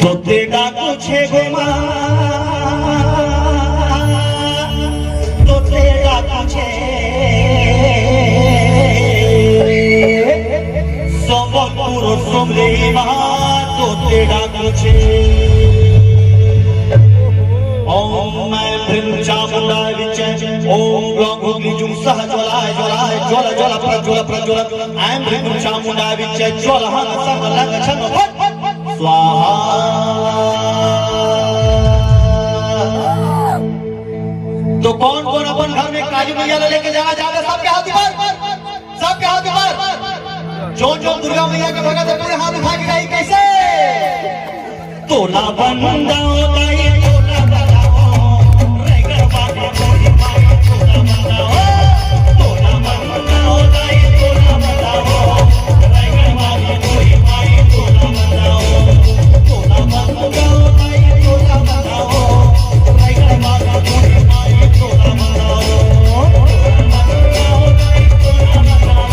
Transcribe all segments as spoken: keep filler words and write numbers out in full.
तो तेरा कुछ घुमा, तो तेरा कुछ संबलपुर सुमली मा, तो तेरा कुछ। ओम मैं भृंग चामुंडा विच, ओम ग्लौं गुग्ली जुं सः ज्वलाय ज्वलाय ज्वल ज्वल प्रज्वल प्रज्वल। ऐं भृंग चामुंडा विच ज्वल हन सं लंग छंग फट स्वाहा। तो कौन कौन अपन घर में काली मैया ला लेके जाना चाहत हे? सबके हाथ ऊपर, सबके हाथ ऊपर। जो जो दुर्गा मैया के भगत हे, पूरे हाथ उठा के गाई। कैसे? तोला बंदाओ दाई, तोला बंदाओ, रैगर बाबा मोरी माई, तोला बंदाओ, तोला बंदाओ दाई, तोला बंदाओ, रैगर बाबा मोरी माई, तोला बंदाओ, तोला बंदाओ दाई, तोला बंदाओ, रैगर बाबा मोरी माई, तोला बंदाओ, तोला बंदाओ दाई, तोला बंदाओ।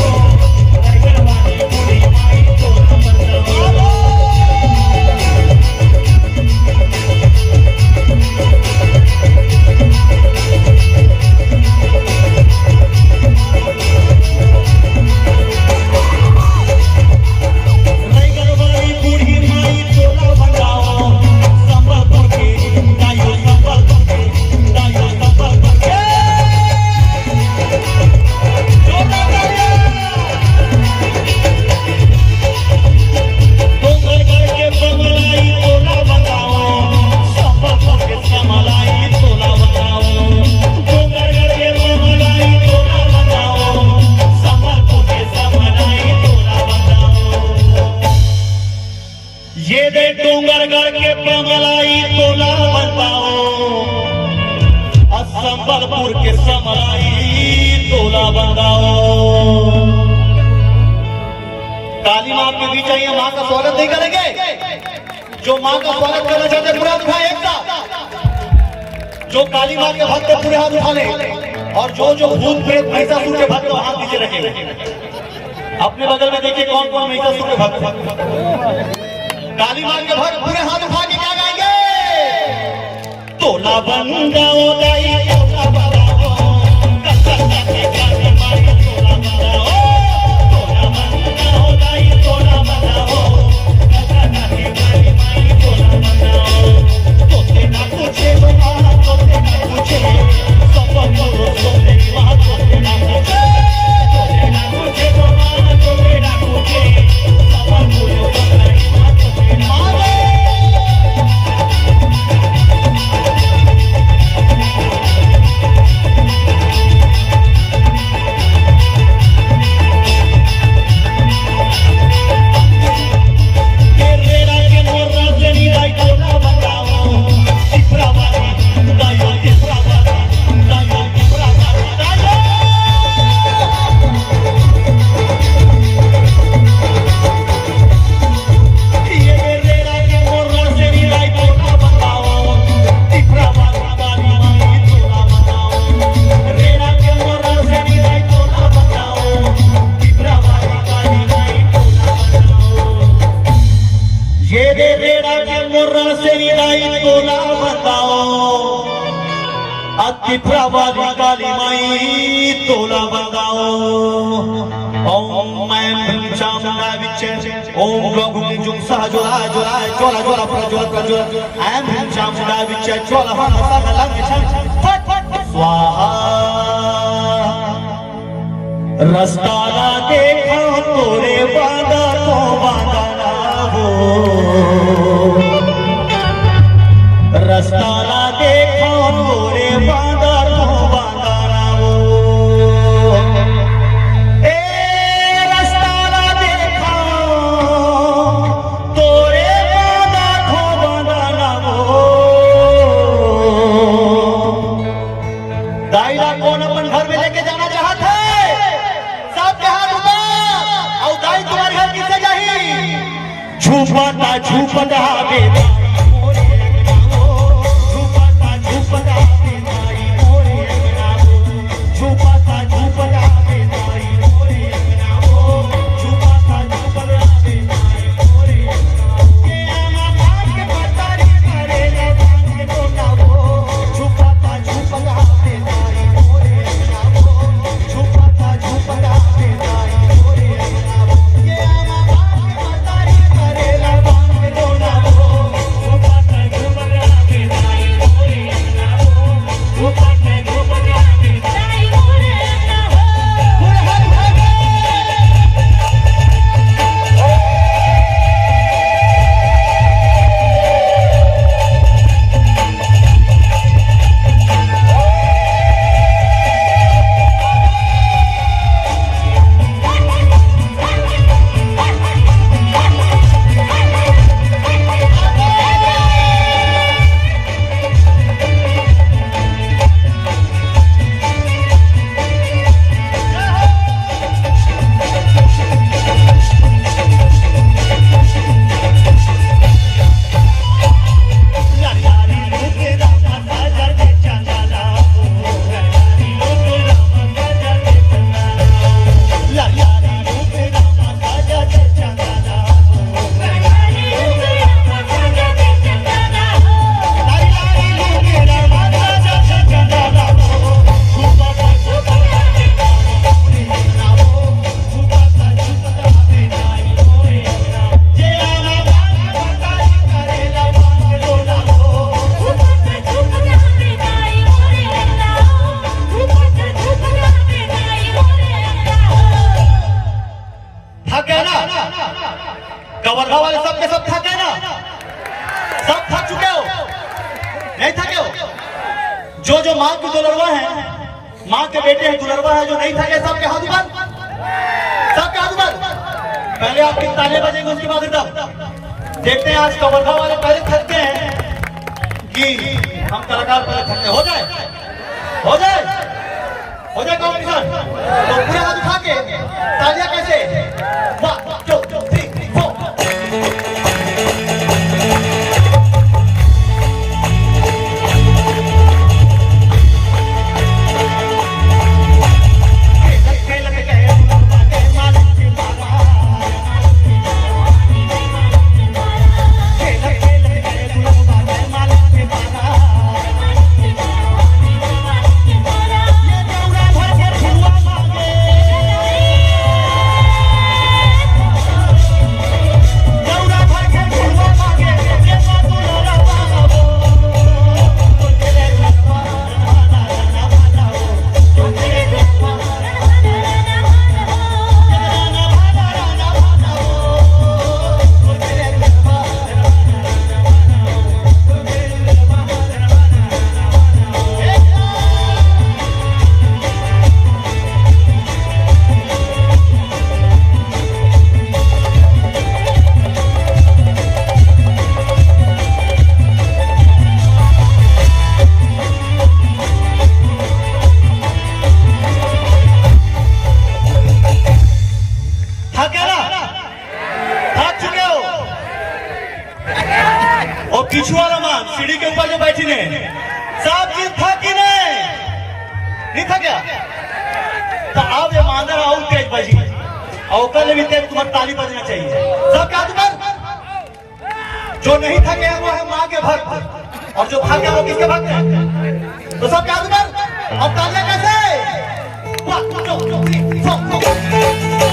ये दे डोंगरगढ़ के पमलाई तोला बंदाओ, और संबलपुर के समलाई तोला बंदाओ। काली माँ के बीच आइए, माँ का स्वागत नहीं करेंगे? जो माँ का स्वागत करना चाहते हैं, पूरा उठाए एक साथ। जो काली माँ के भक्त हैं, पूरे हाथ उठा लें। और जो जो भूत प्रेत महिषासुर के भक्त हैं, हाथ नीचे रखें। अपने बगल में देखिए, कौन कौन महिषासुर के भक्त हैं। काली माँ के भक्त पूरे हाथ उठा के क्या गाएंगे? तोला बंदाओ दाई, तोला बंदाओ। ये दे रेड़ा के मोर सेनी दाई तोला बताओ, अतिथरा वाली काली माई तोला बताओ। ओम मैं भीम चामुंडा विच, ओम गगुली जुम सह जोला जोला जोला जोला प्रज्वल प्रज्वल। ऐं भीम चामुंडा विच ज्वल हन सह लंग छन फट फट स्वाहा। रस्ता ला देखा तोरे बांधा तो बांधा ना हो, रस्ता ला देखा तोरे बांधा तो बांधा ना हो। ए रस्ता ला देखा तोरे बांधा तो बांधा ना हो। दाई ला कौन अपन घर में लेके जाना चाहत हे? सबके हाथ ऊपर। अउ दाई तुम्हारे घर किसे जाही? झूपता झूपता बेटा, झूपता झूपता बेटा, झूपता झूपता बेटा। नहीं थके हो? जो जो माँ की दुलरवा है, माँ के बेटे हैं, दुलरवा है, जो नहीं थके, सबके हाथ ऊपर, सबके हाथ ऊपर। पहले आपकी तालियां बजेंगी, उसके बाद एकदम देखते हैं। आज कवर्धा वाले पहले थकते हैं कि हम कलाकार पहले थकते हैं। हो जाए, हो जाए, हो जाए कॉम्पिटिशन। तो पूरे हाथ उठा के तालियां कैसे? One, two, three, four। थक गया ना? थक चुके हो? और पीछू वाला मान, सीढ़ी के ऊपर जो बैठी ने, सब चीज थक ही नहीं, नहीं थक गया? तो अब ये मांदर और तेज बजी, और ओकर ले भी तेज तुम्हारी ताली बजना चाहिए। सब क्या तुम्हारे जो नहीं थके हैं वो है माँ के भक्त, और जो थके हैं वो किसके भक्त हैं? तो सब क्या तुम्हारे, अब तालियां कैसे? One, two, three, four, four।